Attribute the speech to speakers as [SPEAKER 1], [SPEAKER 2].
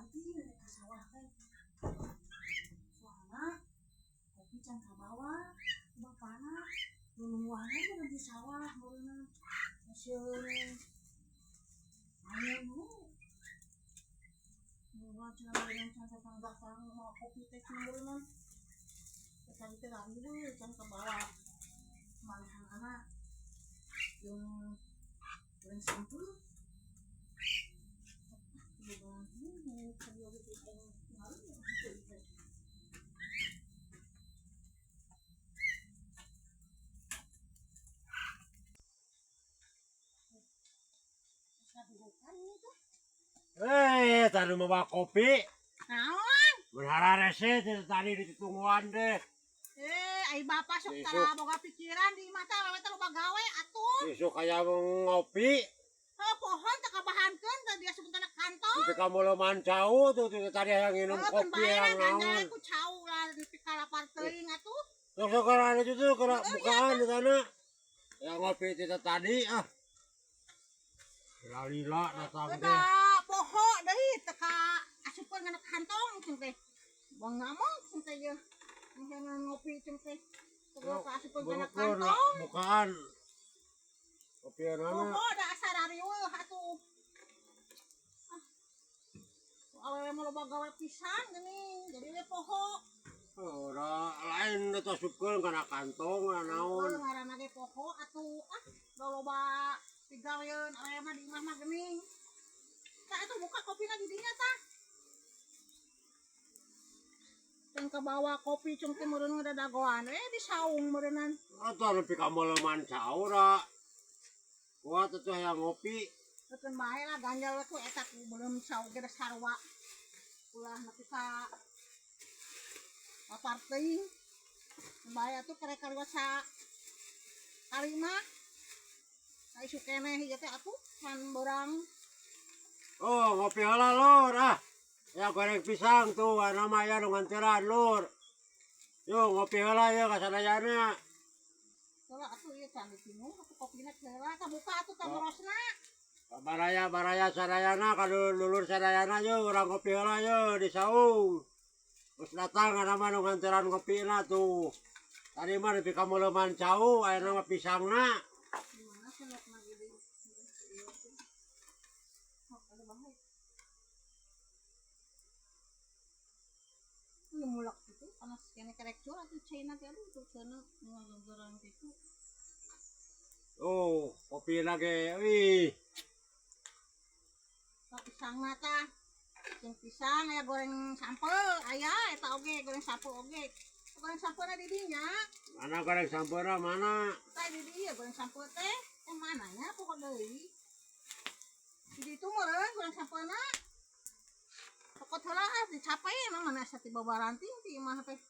[SPEAKER 1] Baranting ka sawah teh. Soalna kopi can kabawa ku bapana. Nungguan we di sawah meureunna. Sieun naon nu. Nungguan cenah meureunna can datang-datang mawa kopi teh cenah meureunna. Tadi teh lari can kabawa manehanana jeung goreng sampeu.
[SPEAKER 2] Eh, tadi mau kopi.
[SPEAKER 1] Naon?
[SPEAKER 2] Berharap rese tadi ditungguan deh.
[SPEAKER 1] Eh, ai bapak sok tara boga pikiran di mata awewe teh loba gawe atuh.
[SPEAKER 2] Isuk kaya mau ngopi.
[SPEAKER 1] Heuh, pohon teh kabahankeun teh dia sebentar kantong.
[SPEAKER 2] Itu kamu leman cau tuh, tuh tadi yang minum kopi yang naon.
[SPEAKER 1] Ku cau lah nepi ka lapar teuing atuh.
[SPEAKER 2] Terus sekarang itu tuh kena bukaan di sana. Yang ngopi itu tadi ah. Lila datang teh.
[SPEAKER 1] Poho deui teh ka asupkeun kana kantong cing teh. Bang ngamuk cing teh ye. Jangan ngopi cing teh. Teu ka asupkeun kana kantong.
[SPEAKER 2] Bukaan. Kopi mana?
[SPEAKER 1] Poho da asa rariweuh atuh. Awewe mah loba gawe pisan geuning, jadi we poho.
[SPEAKER 2] Oh, ora lain eta asupkeun kana kantong naon.
[SPEAKER 1] Ngaranna ge poho atuh. Ah, da loba pigaweun awewe mah di imah mah geuning. Tah atuh buka kopina di dinya tah. Can kabawa kopi cung teh meureun ngedadagoan we di saung meureunan.
[SPEAKER 2] Atuh nepi ka meuleman cau ra. Kuat atuh hayang ngopi.
[SPEAKER 1] Keun bae lah ganjal we ku eta ku belum cau ge da sarua. Ulah nepi ka lapar teuing. Bae atuh kerek kaliwat sa kalima. Ka isuk keneh ieu teh atuh can beurang.
[SPEAKER 2] Oh, ngopi heula lur ah. Ya goreng pisang tuh nama ya nu nganteran lur. Yo ngopi heula ya ka sadayana.
[SPEAKER 1] Heula atuh ieu can ditingung atuh kopina heula tah buka atuh tah borosna.
[SPEAKER 2] Baraya baraya sadayana ka lulur sadayana yo urang ngopi heula yo di saung. Terus datang nama nu nganteran ngopina tuh. Tadi mah nepi ka meuleman cau ayeuna mah pisangna.
[SPEAKER 1] Gimana sendokna gede? Oh, ada banget. Ini mulak gitu, panas kene kerek cur atuh caina teh aduh tuh cenah ngagoreng gitu.
[SPEAKER 2] Oh, kopina ge wih.
[SPEAKER 1] Sok pisangna tah. Jeung pisang aya goreng sampeu, aya eta oge goreng sampeu oge. Goreng sampeuna di dinya.
[SPEAKER 2] Mana goreng sampeuna mana?
[SPEAKER 1] Tah di dieu goreng sampeu teh. Eh mananya pokok deui. Di ditu meureun goreng sampeuna. Pokok heula ah dicapai emang mana asa tiba baranting ti imah teh.